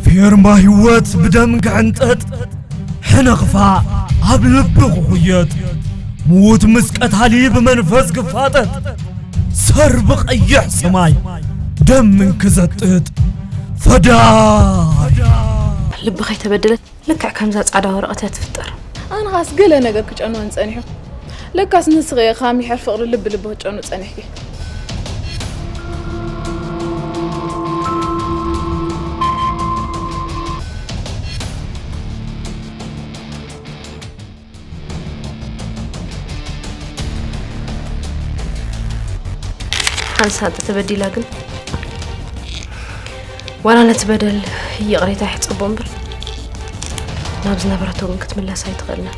ፌርማ ህይወት ብደም ክሕንጠጥ፣ ሕነ ክፋእ ኣብ ልቢ ክኹየጥ፣ ምዉት ምስ ቀታሊ ብመንፈስ ክፋጠጥ፣ ሰር ብቐይሕ ሰማይ ደም እንክዘጥጥ፣ ፈዳይ። ልቢ ከይተበደለት ልክዕ ከምዛ ጻዕዳ ወረቐት እያ ትፍጠር። ኣነ ኻስ ገለ ነገር ክጨንወን ጸኒሑ። ለካስ ንስኺ ኢኺ ካብ ሚሕር ፍቕሪ ልቢ ልቢ ክትጨኑ ጸኒሕኪ። ሓንሳብ እንተተበዲላ ግን ዋላ ነቲ በደል ይቕሬታ ይሕጸቦ እምበር ናብ ዝነበረቶ ግን ክትምለስ ኣይትኽእልን።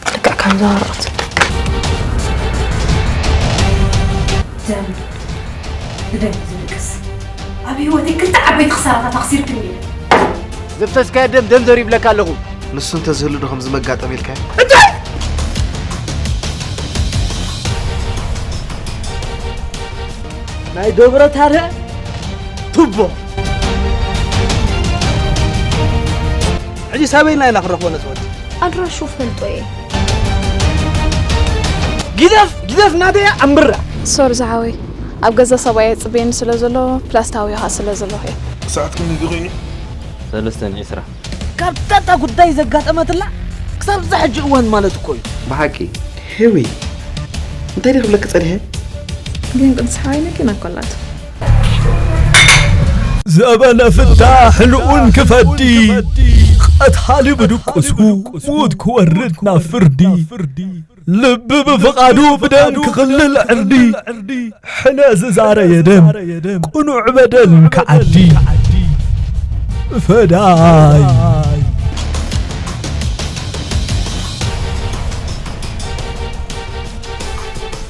ልክዕ ከምዛ ወረቐት። ደም ብደም እዩ ዝድቅስ። ኣብ ህይወተይ ክልተ ዓበይቲ ክሳራታት ኣኽሲርክኒ እየ። ዘፍሰስካዮ ደም ደም ዘሩ ይብለካ ኣለኹ። ንሱ እንተዝህሉ ዶ ከምዚ መጋጠም ኢልካዮ? ናይ ዶብረ ታረ ቱቦ። ሕጂ ሳበይና ኢና ክንረኽቦ ነዚ ወዲ? ኣድራሹ ፈልጦ እየ። ግደፍ ግደፍ ናተያ ኣንብራ። ሶሪ ዝሓወይ ኣብ ገዛ ሰብኣይ የፅበየኒ ስለ ዘሎ ፕላስታዊ ኻ ስለ ዘለኹ እየ። ሰዓት ክንደይ ኮይኑ? ሰለስተን ዒስራ። ካብታ እታ ጉዳይ ዘጋጠመትላ ክሳብ እዛ ሕጂ እዋን ማለት እኮ እዩ። ብሓቂ ሄዊ እንታይ ድየ ክብለኪ ጸኒሐ? ግን ቅዱስ ሓወይ መኪና እኮ ኣላቶ። ዘበነ ፍዳ ሕልኡን ክፈዲ፣ ቀታሊ ብድቁሱ ሙት ክወርድ ናብ ፍርዲ፣ ልቢ ብፍቓዱ ብደም ክኽልል ዕርዲ፣ ሕነ ዝዛረየ ደም ቅኑዕ በደል ክዓዲ፣ ፈዳይ።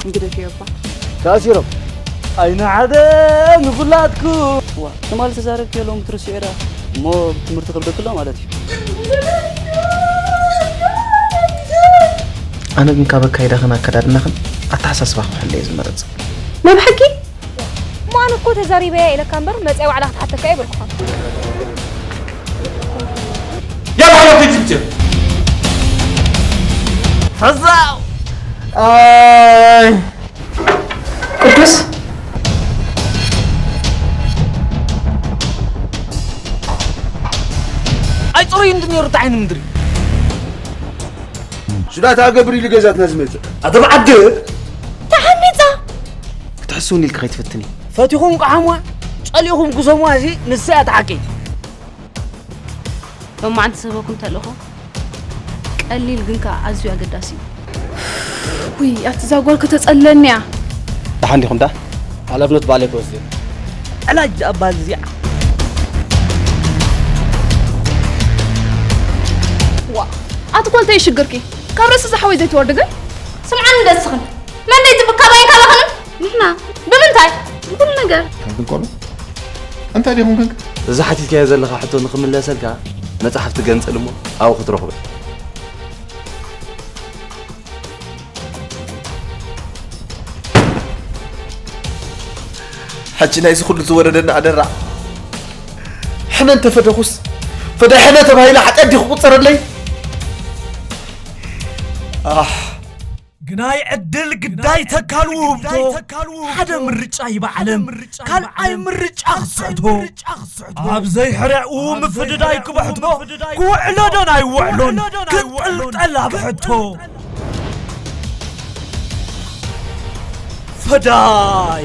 እንግደፍዮ እባ። ተኣሲሮም። ኣይንሓደ ንኹላትኩም። ዋ ትማል ተዛረብክዮ ሎም ትርስዑ ዳ እሞ ትምህርቲ ክብደክሎ ማለት እዩ። ኣነ ግን ካብ ኣካይዳኽን ኣከዳድናኽን ኣተሓሳስባኽን ክሕለ እየ ዝመርጽ። ናይ ብሓቂ እሞ ኣነ እኮ ተዛሪበያ ኢለካ እምበር መፅያ ባዕላ ክትሓተካ ኣይበልኩኻን። يا معلم تجيب جيب ፈዛው ኣይ ቅዱስ ኣይፅሩይ እንዲ ነይሩ እቲ ዓይኒ ምድሪ ሽዳት ኣገብር ኢሉ ገዛትና ዝመፅእ ኣቶም ዓዲ ተሓሚፃ ክትሕስውን ኢልካ ከይትፈትኒ ፈቲኹም ቀሓሙዋ ፀሊእኹም ክሰሙዋ እዚ ንሳ እያ ተሓቂ ሎማዓንቲ ዝህበኩም ተልእኾ ቀሊል ግን ከኣ ኣዝዩ ኣገዳሲ እዩ። ውይ ኣቲ እዛ ጓል ከተጸልለኒ እያ። ደሓን ዲኹም ደኣ? ሓላፍነት ባዕለይ ክወስድ እየ። ዕላጅ ደኣ ባል እዚኣ። ዋ ኣቲ ጓል እንታይ ይሽግርኪ? ካብ ርእሲ ዝሓወይ ዘይትወርዲ ግን? ስምዓኒ እንደ እስኽን መን ደይ ትብካ ባይን ካባኽንን? ንሕና ብምንታይ? ብኩሉ ነገር። ከም ክንቆሎ እንታይ ዲኹም ከንክ? እዛ ሓቲትካዮ ዘለኻ ሕቶ ንኽምለሰልካ መጻሕፍቲ ገንጽል እሞ ኣብኡ ክትረኽቦ። ሕጂ ናይዚ ኩሉ ዝወረደና ኣደራዕ ሕነ እንተፈደኹስ ፈዳይ ሕነ ተባሂለ ሓጢኣት ዲኹ ቁጸረለይ? ኣሕ ግናይ ዕድል ግዳይ ተካል ውህብቶ ሓደ ምርጫ ይበዓለም ካልኣይ ምርጫ ክስሕቶ ኣብ ዘይሕረኡ ምፍድዳይ ክብሕቶ ክውዕሎ ዶ ናይ ውዕሎን ክጥልጠል ኣብ ሕቶ ፈዳይ